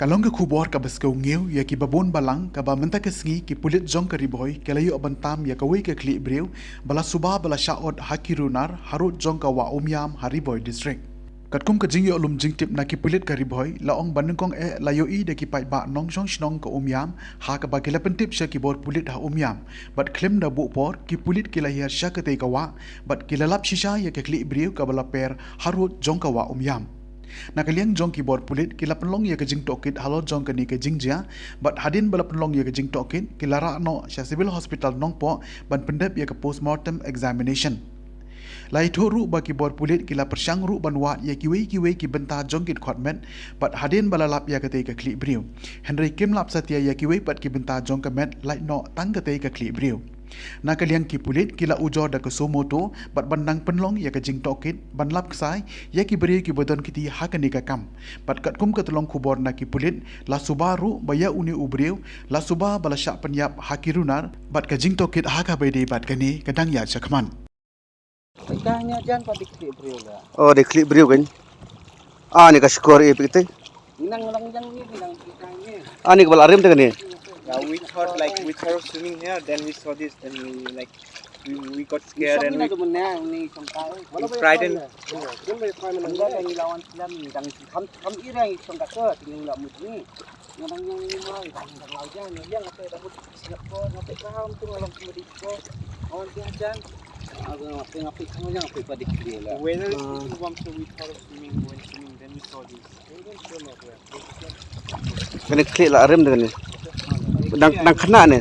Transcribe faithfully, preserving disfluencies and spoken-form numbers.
Ka long ka khubor kaba sngewngiew ïa kiba bun balang, kaba mynta ka sngi ki pulit jong ka Ri Bhoi ki la ïoh ban tam ïa kawei ka khlieh briew ba la suba ba la shah ot ha ki runar harud jong ka wah Umiam ha Ri Bhoi District. Katkum ka jingïoh lum jingtip na ki pulit ka Ri Bhoi, la ong ba nyngkong eh la ïohi da ki paidbah nongshong shnong ka Umiam, ha kaba ki la pyntip sha ki bor pulit ha Umiam. Bad khlem da buh por, ki pulit ki la hiar sha katei ka wah, bad ki la lap shisha ïa ka khlieh briew kaba la per harud jong ka wah Umiam. Na ka liang jong ki bor pulit, ki la pynlong ïa ka jingtohkit halor jong kane ka jingjia, bad hadien ba la pynlong ïa ka jingtohkit, ki la rah noh sha Civil Hospital Nongpoh ban pyndep ïa ka postmortem examination. La ïathuh ruh ba ki bor pulit ki la pyrshang ruh ban wad ïa kiwei kiwei ki bynta jong ki dkhot met, bad hadien ba la lap ïa katei ka khlieh briew. Hynrei kim lap satia ïa kiwei pat ki bynta jong ka met, lait noh tang katei ka khlieh briew. Na ka liang ki pulit ki la ujor da ka suo moto, bad ban nang pynlong ïa ka jingtohkit, ban lap ksai ïa ki briew kiba don kti ha kane ka kam. Bad katkum ka tyllong khubor na ki pulit, la suba ruh ba ïa une u briew la suba ba la shah pynïap ha ki runar, bad ka jingtohkit ha kaba ïadei bad kane ka dang ïaid shakhmat. Ita hanya jan pa diklik briew la. Oh, diklik briew kan. Ah, ni ka skor eh, pik te. Nang lang jang ni, nang kita ni. Ah, ni ka bal arim te kan ni. Yeah, we thought, like, we thought of swimming here, then we saw this, then we, like, we, we got scared and we, we frightened. Anda ni lawan silam ni, dang kam, kam irang isong kata, tinggal lah mut ni. Nang yang ni mai, dang, dang lau jang, ni yang apa, dang mut siap ko, ngapai paham tu, ngalong semedi ko. Awan dia jan. Aku ngapai, ngapai, kamu yang ngapai pada kiri lah. Whether it's, hmm, swimming warm, so we thought of swimming, going swimming, then we saw this. Kane khlieh la arim de kane. Dang, dang khynnah ne.